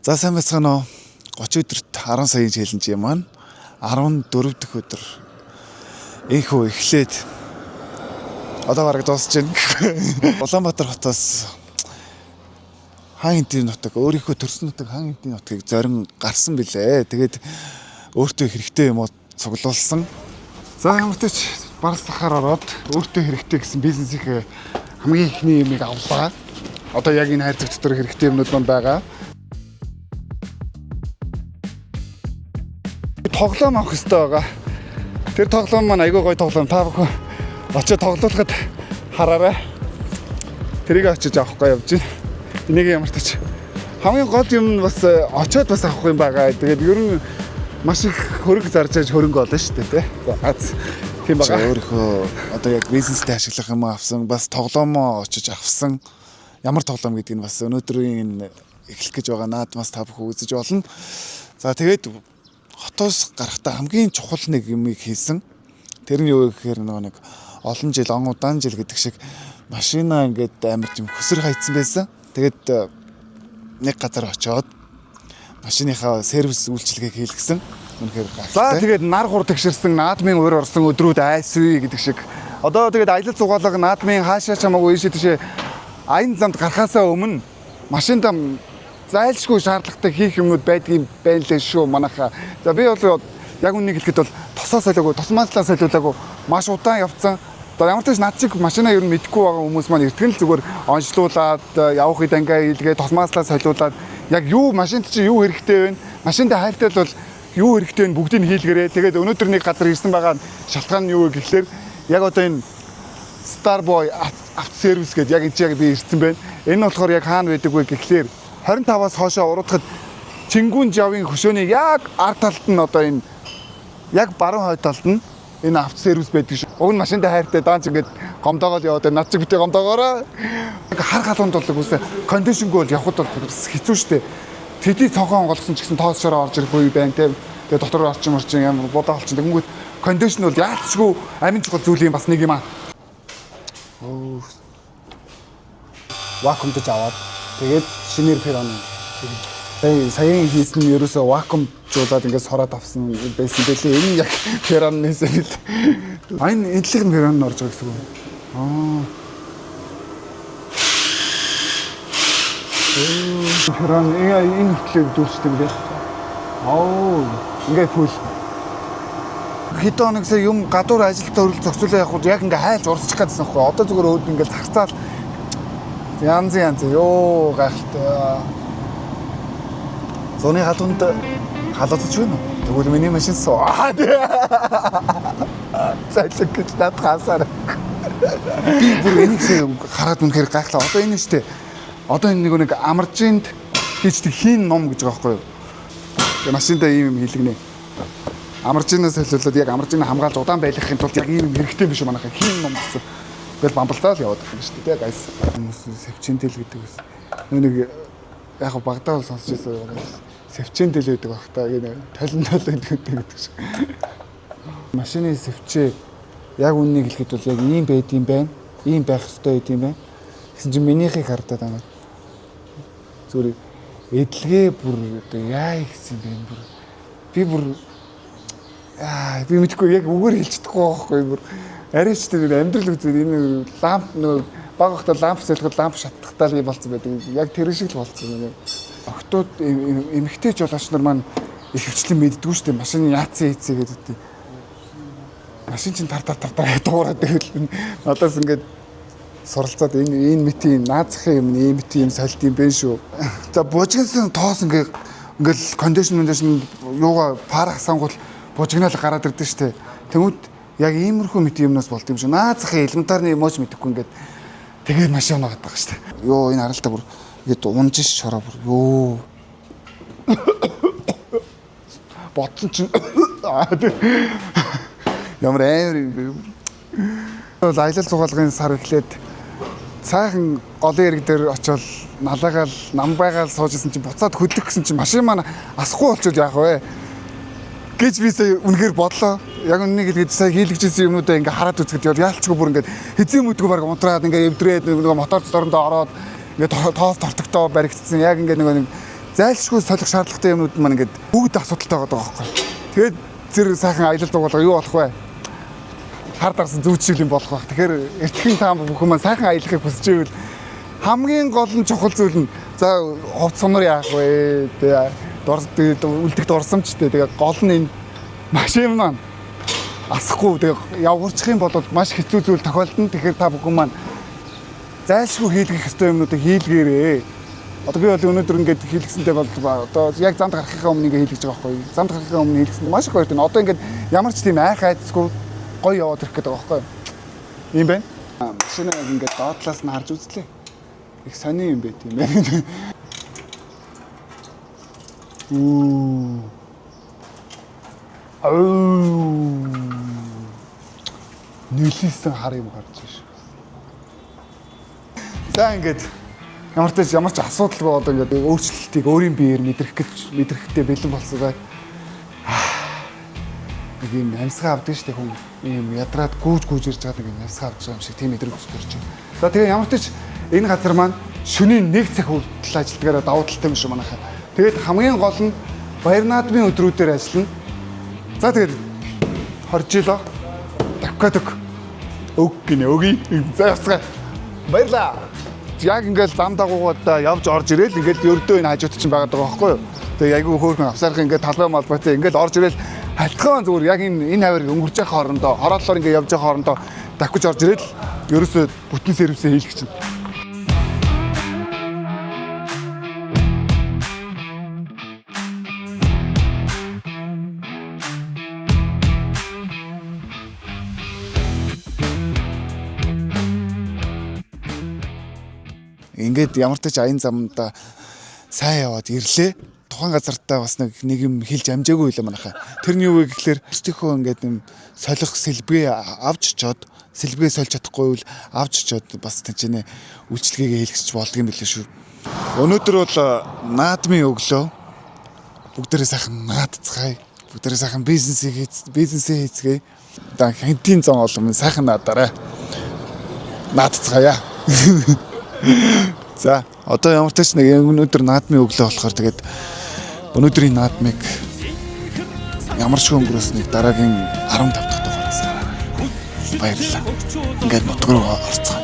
За, сайн байцгаана уу? 30 өдөрт 10 саяын challenge юм маань 14 дэх өдөр энхүү эхлээд одоо бараг дуусж байна. Улаанбаатар хотоос Хаан хэнтийн нутаг, өөрийнхөө төрсөн нутаг Хаан хэнтийн нутгийг зорин гарсан билээ. Тэгээд өөртөө хэрэгтэй юм уу цуглуулсан. За, ямар ч ч барс сахаар ороод өөртөө хэрэгтэй гэсэн бизнесийн хамгийн эхний юмыг авлаа. Одоо яг энэ хайрцаг дотор хэрэгтэй юмнууд маань байгаа. Тоглоом авах хэрэгтэй байгаа. Тэр тоглоом маань айгүй гоё тоглоом. Та бүхэн очиж тоглоулахад хараарай. Тэрийг очиж авахгүй явж байна. Энийг ямар ч тач хамгийн гол юм нь бас очиод бас авах юм байгаа. Тэгээд ер нь маш их хөрөнгө зарж яаж хөрөнгө олно шүү дээ, тий. За, гац тийм байгаа. Өөрийнхөө одоо яг бизнестэй ашиглах юм авсан, бас тоглоомоо очиж авсан. Ямар тоглоом гэдгийг нь бас өнөөдрийн энэ эхлэх гэж байгаа наадмаас та бүхэн үзэж болно. За, тэгээд хотоос гарахдаа хамгийн чухал нэг юмыг хийсэн. Тэр нь юу гэхээр нөгөө нэг олон жил, он удаан жил гэдэг шиг машина ингээд амар тийм хөсөр хайцсан байсан. Тэгээд нэг газар очиод машиныхаа сервис үйлчилгээг хийлгэсэн. Үнэхээр гайхалтай. За, тэгээд нар хур тэгшэрсэн, наадмын уур орсон өдрүүд айсвэ гэдэг шиг. Одоо тэгээд аялал зугаалга наадмын хаашаа ч хамаагүй ийшээ тийшээ аян замд гарахаасаа өмнө машиндаа зайлшгүй шаардлагатай хийх юмнууд байдгийн байна лээ шүү, манайхаа. За, би бол яг үннийг хэлэхэд бол тосоо солиогүй, тос маслаа солиулаагүй маш удаан явцсан. Одоо ямар ч тач над чиг машина ер нь мэдэхгүй байгаа хүмүүс маань эртгэн л зүгээр онцлуулад явах дангаа хийлгээ, тос маслаа солиулаад, яг юу машинд чи юу хэрэгтэй вэ? Машинд хайртай л бол юу хэрэгтэй вэ, бүгдийг нь хийлгэрээ. Тэгээд өнөөдөр нэг газар ирсэн байгаа шалтгаан нь юу вэ гэхлээр яг одоо энэ Starboy Auto Service гэдэг яг энэ чи яг би ирсэн байна. Энэ нь болохоор яг хаана байдаг вэ гэхлээр 25-аас хоошоо уруудахад Чингүн Жавын хөшөөний яг ард талд нь, одоо энэ яг баруун хойд талд нь энэ авто сервис байдаг шүү. Уг нь машиндаа хайртай даанч ингээд гомдоогоол яваад байна. Над чиг битээ гомдоогоорой. Ингээ хар халуун дулаг үсэ кондишнгүй бол явхад бол бас хэцүү шттэ. Тэдий цонхоо онгойлгосон ч гэсэн тоос шороо орж ирэх үе байна те. Тэгээ дотор орчин морчин ямар будаа олчин. Тэнгүүт кондишн бол яалтчгүй амин чухал зүйл юм бас нэг юм аа. Вакуумдаж аваад тэгээд шинээр перон. Саяын хийсэн нь ерөөсөө вакуумжуулаад ингээд сороод авсан байсан бэлээ. Энэ яг пероннээс л. А, энэ энтлэг перон орж байгаа гэсэн үг. Аа. Перон энэ хөтлөөг дүүрчдэг юм бэ? Аа, ингээд пүл. Хэдэн хоног сая юм гадуур ажилд өрөл зохицуулаа явах яг ингээ хайлж урсчих гэсэн байхгүй. Одоо зүгээр өөд ингээд зарцаал янз янз ёо, гайхалтай. Зуны халуунд халууцж байна уу? Тэгвэл миний машин суу. Зайлаг гэж над хаасаар. Би бүр энийг сая хараад үнэхээр гайхлаа. Одоо энэ нь штэ. Одоо энэ нэг амаржинд хийчдэг хийн ном гэж байгаа байхгүй юу? Тэгээ машиндаа ийм юм хийлгэнэ. Амаржинаас солиулаад яг амаржинаа хамгаалж удаан байлгахын тулд яг ийм юм хэрэгтэй биш үү, манайхаа, хийн ном гэсэн. Ингээл бамбалцаал яваад байх юм шүү дээ, guys. Хүмүүс севчентэл гэдэг ус. Нөө нэг яг багадаа бол сонсч байсан юм. Севчентэл гэдэг баг та гэнэ толон толон гэдэг шиг. Машины сэвчээ яг үннийг хэлэхэд бол яг ийм байд юм байна. Ийм байх ёстой байд юм байна. Гэсэн чинь минийхийг хардаад байгаа. Зүгээр эдлэгээ бүр одоо яа гэсэн бэ бүр. Би бүр би мэдэхгүй, яг үгээр хэлж чадахгүй байхгүй бүр. Арай ч тэр амьдрал үзээд энэ ламп нөө баг бахта ламп солиход ламп шатахтаа л юм болсон байдаг. Яг тэр шиг л болсон юм. Октод эмэгтэй жолооч нар маань их хвчлэн мэддэггүй шүү дээ. Машин яатсан хийцээ гэдэг. Машин чинь тар тар тар тар дуурайд байвал надаас ингээд суралцаад энэ энэ мэтийн наазахын юм, ийм мэтийн юм солид юм бэ шүү. За, бужигнасан тоос ингээ ингээл кондишн юугаа пар хасангуул бужигнаал гараад ирдэ штэ. Тэнгүүд яг иймэрхүү мэт юмнаас болд юм шиг. Наазахын элементарны юмоч мэдэхгүй ингээд тэгээд машин унаагаад байгаа штэ. Йоо, энэ харалтаа бүр ингээд унж ш шороо бүр ёо. Бодсон чинь ямар амар юм бэ? Бол аялал зугаалгын сар эхлээд сайхан голын эрэг дээр очиод налаагаал намбайгаал сууж исэн чинь буцаад хөдлөх гэсэн чинь машин маань асахгүй болчиход яах вэ гэж би сая үнэхээр бодлоо. Яг үннийг хэлгээд сая хийлгэжсэн юмнуудаа ингээ хараад үзэхэд яалчгүй бүр ингээ хэзээ мүдгүй баг унтраад ингээ эвдрээд нөгөө мотор зорондоо ороод ингээ тоос тортогтоо баригдсан. Яг ингээ нөгөө нэг Зайлшгүй солих шаардлагатай юмнууд маань ингээд бүгд асуудалтай байгаа байхгүй. Тэгээд зэрэг сайхан аялал зугаалга юу болох вэ? Хар дарсан зүйчил юм болох байх. Тэгэхээр эртхэн та бүхэн маань сайхан аялахыг хүсэж байвал хамгийн гол нь чухал зүйл нь за хувц сунар яах вэ? Тэгээ үлдэх дурсамжтэй. Тэгээ гол нь энэ машин маань асахгүй тэгээ явгарчих юм бол маш хэцүү зүйл тохиолдно. Тэгэхээр та бүхэн маань зайлшгүй хийлгэх ёстой юмнуудыг хийлгээрээ. Одоо би бол өнөөдөр ингээд хийлгэсэнтэй бол одоо яг замд гарахынхаа өмнө ингээд хийлгэж байгаа байхгүй. Замд гарахынхаа өмнө хийлгэсэнд маш их баяртай. Одоо ингээд ямар ч тийм айх айдасгүй гоё яваад ирэх гэдэг байгаа байхгүй. Ийм байна. Машинаа яг ингээд доод талаас нь харж үзлээ. Их сони юм байт юм байна. Үу. Ауу. Нөлөөсөн хар юм гарч ш. За ингээд ямар ч ямар ч асуудалгүй одоо ингээд өөрчлөлтийг өөрийн биеэр мэдрэх гэж мэдрэхтэй бэлэн болсон бай. Нэг юм амьсгаа авдаг шүү дээ хүн. Ийм ядраад гүүж гүүж ирж байгаа нэг юм амьсгаа авч байгаа юм шиг тийм мэдрэмж төрж байна. За тэгээ ямар ч энэ газар маань шөнийн 1 цаг хүртэл ажилладгаараа давуу талтай юм шүү манайхаа. Тэгээд хамгийн гол нь баяр наадмын өдрүүдээр ажиллана. За тэгээд 20 жил давкадаг өг гинэ өгье. За явцгаа. Баярлаа. Яг ингээл зам дагуугаад явж орж ирээл ингээл ердөө энэ хажууд чинь байгаад байгаа байхгүй юу? Тэгээ айгүй хөөрхөн авсаарх ингээд талбай малбайтай ингээл орж ирээл халтгаан зүгээр яг энэ энэ хавар өнгөрч явах хоорондоо хорооллоор ингээд явж явах хоорондоо давхиж орж ирээл ерөөсөө бүтэн сервисээ хийлгэх чинь. Ингээд ямар ч аян замдаа сайн яваад ирлээ. Тухайн газартаа бас нэг нэг юм хэлж амжаагүй байлаа манайхаа. Тэр нь юу вэ гэхлээр өөрсдийнхөө ингээд юм солих сэлбгээ авч очоод сэлбгээ сольж чадахгүй бол авч очоод бас тэнцэнэ үйлчлэгээгээ хийлгэж болдго юм билээ шүү. Өнөөдөр бол наадмын өглөө. Бүгдээрээ сайхан наадцгаая. Бүгдээрээ сайхан бизнесийг хийц, бизнесээ хийцгээе. Да хэнтийн зон олон сайхан наадаарай. Наадцгаая. За одоо ямар ч тач нэг өнөөдөр наадмын өглөө болохоор тэгээд өнөөдрийн наадмыг ямар ч өнгөрөөснийг дараагийн 15 дахь дугаараас хараарай. Баярлалаа. Ингээд нутг руу орцгоо.